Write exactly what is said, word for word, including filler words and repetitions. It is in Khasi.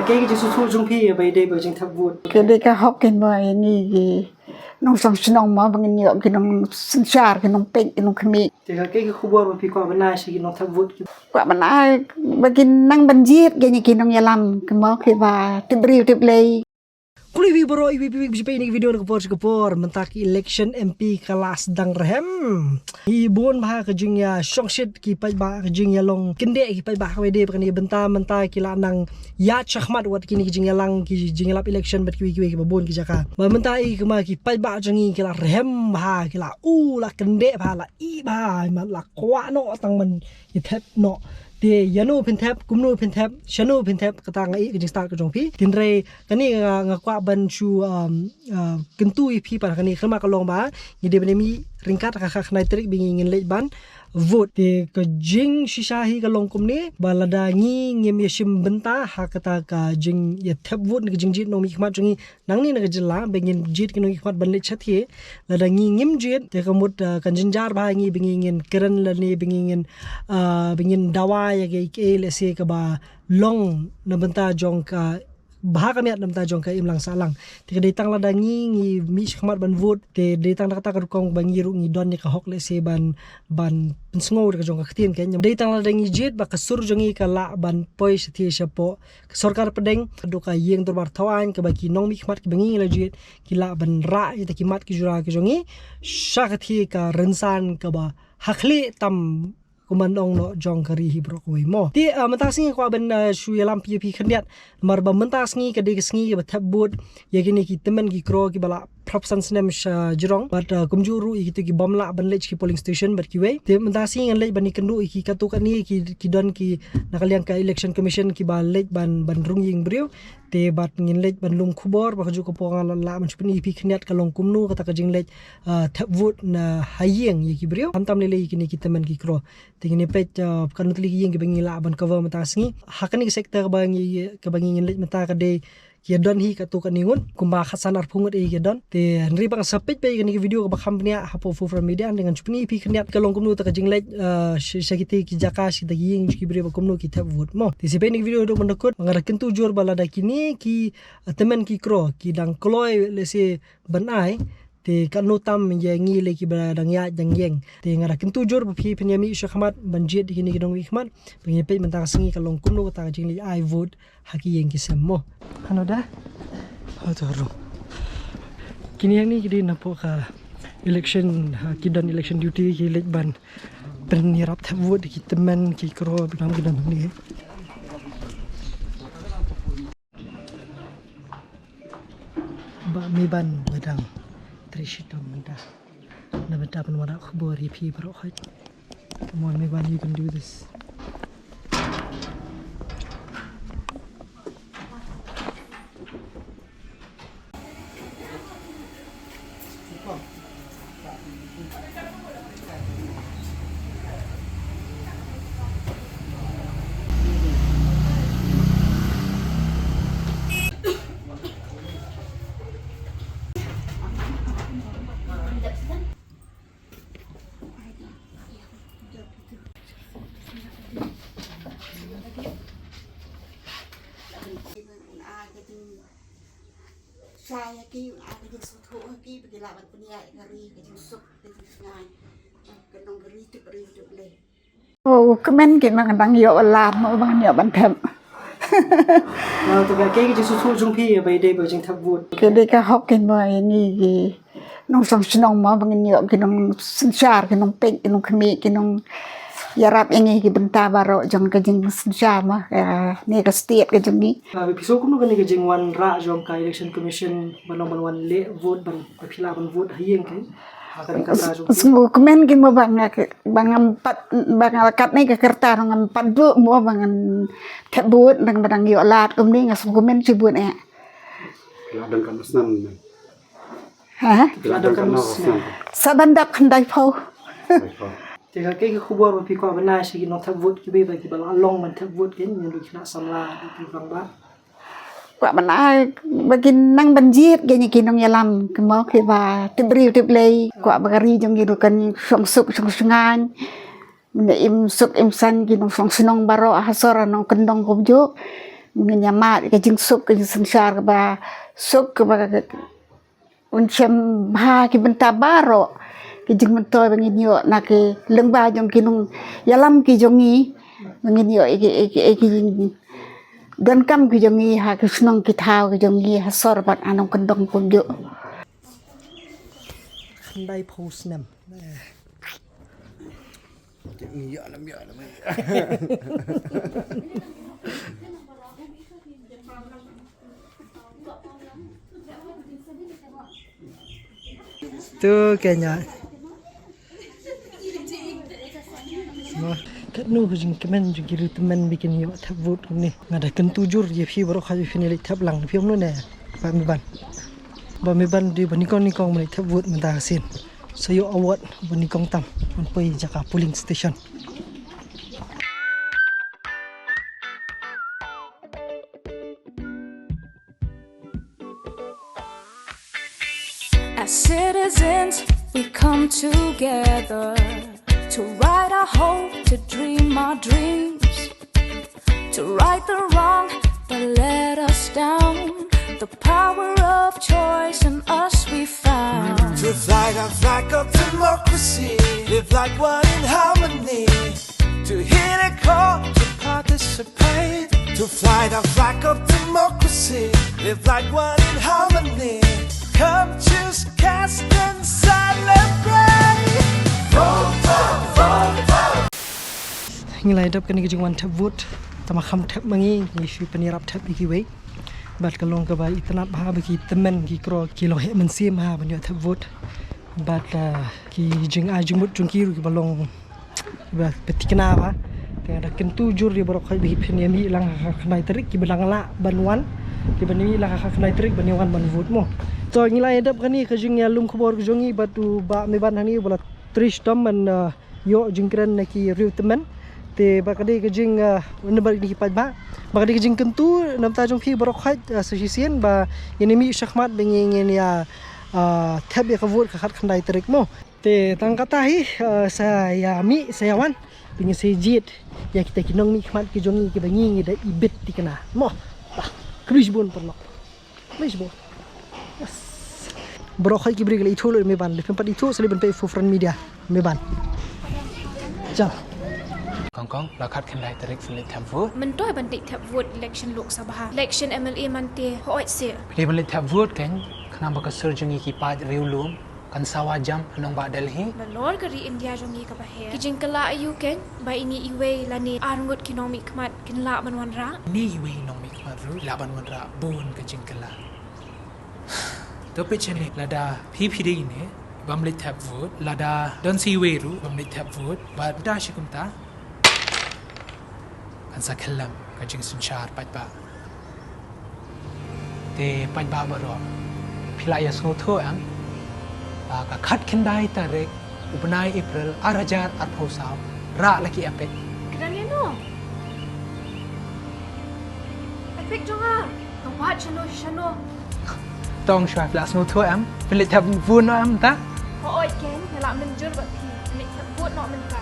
Kaei ka jingsngewthuh jong phi ba ïadei bad ka jingthep vote? Ka dei ka hok keiñ ba ïa ngi ki nongshong shnong mo ba ngin ïoh ki nongsynshar, ki nongpeit, ki nongkhmih. Te kaei ka khubor ba phi kwah ban ai sha ki nongthep vote? Kwah ban ai ba kin nang ban jied ïa ngi ki nongïalam, ki mo, kiba tip briew tip lei. Khublei ïa phi baroh, ïa phi ba peit ïa kane ka video na ka por sha ka por. Mynta ka election M P ka la sdang rhem. Ngi bun bha ka jingïashongshit ki paidbah, ka jingïalong kyndit ki paidbah, kaba ïadei bad kane. Mynta, mynta ki la nang ïaid shakhmat wat kine ki jingïalang, ki jingïalap election bad kiwei kiwei kiba bun ki jaka. Ba mynta i kama ki paidbah jong ngi ki la rhem bha, ki la u, la kyndit bha, la ih bha, mat la kwah noh tang ban ïa thep noh. Te ïano phin thep, kumno phin thep, shano phin thep, kata nga ïohi ka jingstad ka jong phi. Hynrei kane nga, nga kwah ban shu, um, uh, kyntu ïa phi pat ha kane, khlem ka long ba ngi dei ban ïa mih ryngkat ha ka khatkhyndai tarik ba ngi ngin leit ban vote. Te ka jingshisha hi ka long kumne, ba lada ngi ngim ïashim bynta ha kata ka jingïathep vote ne ka jingjied nongmihkhmat jong ngi nangne na ka jylla, ba ngin jied ki nongmihkhmat ban leit shathie. Lada ngi ngim jied, te ka mut, ah, kan jynjar bha ïa ngi ba ngi ngin kren lane ba ngi ngin, ah, ba ngin dawa ïa kaei kaei lehse kaba long na bynta jong ka bha ka miat, na bynta jong ka imlang sahlang. Te ka dei tang lada ngi, ngi mih shakhmat ban vote, te dei tang da kata ka rukom ba ngi ruh ngi don ïa ka hok lehse ban, ban pynsngew da ka jong ka ktien keiñ. Dei tang lada ngi jied ba ka sur jong ngi ka lah ban poi shathie shapoh ka sorkar pdeng, haduh ka ïing dorbar thaw aiñ, kaba ki nongmihkhmat kiba ngi la jied ki lah ban rah ïa kita ki mat ki jura ki jong ngi sha kathie ka rynsan kaba ha khlieh tam, kumba ong noh, jong ka ri hi baroh kawei mo. Te, ah, mynta ka sngi nga kwah ban, ah, shu ïalam ïa phi khyndiat, namar ba mynta ka sngi ka dei ka sngi kaba thep vote ïa kine ki tymmen ki kro kiba la phra phew san snem sha jrong. Bad, uh, kumjuh ruh ïa kito ki bym lah ban leit ki polling station bad kiwei. Te mynta ka sngi ngan leit ban ïakynduh ïa ki katto katne ki, ki don ki na ka liang ka Election Commission kiba leit ban, ban rung ïing briew. Te bad ngin leit ban lum khubor, ba kajuh ka por ngan lah ban shu pyni ïa phi khyndiat ka long kumno kata ka jingleit, uh, thep vote na ha ïing ïa ki briew. Khamtam lei lei ïa kine ki tymmen ki kro. Te ngin ïa peit, uh, katno tylli ki ïing kiba ngi lah ban cover mynta ka sngi. Ha kane ka sector kaba ngi, kaba ngi ngin leit mynta ka dei ki ïa don hi katto katne ngut, kumba khatsan arphew ngut ïa ki ïa don. Te hynrei ba ngan sa peit peit ïa kane ka video kaba kham bniah hapoh Forefront Media, hynrei ngan shu pyni ïa phi khyndiat ka long kumno kata ka jingleit, uh, sha, sha kiti ki jaka, sha kita ki ïing ki briew ba kumno ki thep vote mo. Te sa peit ïa kane ka video haduh ban da kut, ba nga da kyntu jur ba lada kine ki, uh, tymmen ki kro ki dang kloi lehse ban ai, te katno tam ïa ngi lei kiba dang ïaid dang ïeng. Te nga da kyntu jur ba phi phin ïa mih shakhmat ban jied ïa kine ki nongmihkhmat. Ba ngin peit mynta ka sngi ka long kumno kata ka jingleit ai vote ha ki ïing ki sem mo. Hano da? Hato rung. Kine hangne ki dei napoh ka election, ha, ki don election duty, ki leit ban pynïarap thep vote ïa ki tymmen ki kro, ba dang ki don hangne. Bah Meban ba dang trei shitom mynta. Na bynta ban wanrah khubor ïa phi baroh khoit. Come on, Meban, you can do this. Shai ha ki, un ai ka jingsngewthuh ha ki, ba ki lah ban pynïaid ka ri, ka jingsuk, ka jingsngain. Ka nong ka ri tip ri tip lei. Oh, kmen ki nang dang ïoh lad mo ba ngan ïoh ban thep. Nga, to ba kaei ka jingsngewthuh jong phi ba ïadei bad ka jingthep vote? Ka dei ka hok keiñ ba ïa ngi ki nongshong shnong mo ba ngin ïoh ki nongsynshar, ki nongpeit, ki nongkhmih, ki nongïarap ïa ngi ki bynta baroh jong ka jingsynshar mo, ka, ne ka state ka jong ngi. Ah, phi sngew kumno kane ka jingwanrah jong ka Election Commission ban long ban wan leh vote, ban, ba phi lah ban vote ha ïing keiñ? Ha kane ka kyrta jong phi? Sngewkmen keiñ mo ba nga, ba ngam pat, ba nga la kat ne ka kyrta ruh ngam pat duh mo ba ngan thep vote, dang ba dang ïoh lad kumne nga sngewkmen shibun eh. Phi la don katno snem? Ha? Phi la don katno snem? Sa ban dap khyndai phew. Khyndai phew. Te kaei ka khubor ba phi kwah ban ai sha ki nongthep vote kiwei ba kiba la long ban thep vote keiñ, ngi ruh ki khynnah samla, ki rangbah? Kwah ban ai ba kin nang ban jied ïa ngi ki nongïalam, ki mo, kiba tip briew tip lei. Kwah ba ka ri jong ngi ruh kan shong suk shong shngaiñ. Mynne im suk im saiñ ki nongshong shnong baroh ha sor ha nongkyndong kumjuh. Ngin ïa mad ka jingsuk, ka jingsynshar kaba suk, kaba un shem bha ki bynta baroh. Ki jingmyntoi ba ngin ïoh na ki lyngba jong ki nongïalam ki jong ngi. Ba ngin ïoh ïa ki, ïa ki, ïa ki jingdonkam ki jong ngi ha ki shnong ki thaw ki jong ngi ha sor bad ha nongkyndong kumjuh. Khyndai phew snem. Tu kenya. Katno ka jingkmen jong ki riewtymmen ba kin ïoh thep vote kumne. Nga da kyntu jur ïa phi baroh kha ïa phi ne leit thep lang phi ong ne. Bah Miban. Bah Miban dei ba nyngkong nyngkong ban leit thep vote mynta ka sien. Sa ïoh award ba nyngkong tam ban poi jaka polling station. As citizens, we come together to write our hope, to dream our dreams, to right the wrong that let us down. The power of choice in us we found. To fly the flag of democracy, live like one in harmony. To hear the call to participate, to fly the flag of democracy, live like one in harmony. Come choose, cast and celebrate. Vote, vote, vote, vote. Ngi la ïadap kane ka jingwan thep vote. Tangba kham thep ma ngi, ngi shu pynïarap thep ïa kiwei. Bad ka long kaba itynnad bha ba ki tymmen ki kro ki long heh mynsiem ha ban ïoh thep vote. Bad, ah, ki jingai jingmut jong ki ruh kiba long ba thikna bha. Te nga da kyntu jur ïa baroh khoit ba phin ïa mih lang ha ka khyndai tarik kiba dang lah ban wan. Kiba mih lang ha ka khyndai tarik ban ïa wan ban vote mo. To ngi la ïadap kane ka jingïalum khubor ka jong ngi bad u Bah Miban hangne uba la trei shitom ban, ah, ïoh jingkren na ki riewtymmen. Te ba ka dei ka jing, ah, namar kine ki paidbah. Ba ka dei ka jingkyntu na bynta jong phi baroh khoit, ah, sa shisien ba ngin ïa mih shakhmat ba ngin, ngin ïa, ah, thep ïa ka vote ka khatkhyndai tarik mo. Te tang kata hi, eh, sa ïa mih, sa ïa wan. Te ngin sa jied ïa kita ki nongmihkhmat ki jong ngi kiba ngi ngi da ibit thikna. Mo. Bah, khublei shibun paralok. Khublei shibun. Yes. Baroh khoit ki briew ki la ithuh lut ïa Miban, lei phin pat ithuh sa lei ban peit Front Media. Miban. Chal. Kong kong, la khatkhyndai tarik phin leit thep vote. Myntoi ban leit thep vote election Lok Sabha, election M L A man te, hooid se. Phi dei ban leit thep vote kan, khnang ba ka sur jong ngi ki paid riewlum kan sawa jam ha nongbah Delhi. Nalor ka ri India jong ngi kaba heh, ki jingkylla aïu kan ba ine iwei lane arngut ki nongmihkhmat kin lah ban wanrah? Ine iwei i nongmihkhmat ruh i lah ban wanrah bun ka jingkylla. To peit shane, lada phi phi dei ine bym leit thep vote, lada don sa iwei ruh bym leit thep vote, bad da shi kumta kan sa khyllem ka jingsynshar paidbah. Te paidbah baroh, phi la ïa sngewthuh em ba ka khatkhyndai tarik u bnai April ar hajar arphew saw, rah la ki epic. Kren ïa no? Epic jong nga. Ka wad shano shano. Tong shuwa, phi la sngewthuh em? Phi leit thep vote noh em ta? Hooid ken, nga la mynjur bad phi. Phi leit thep vote noh mynta.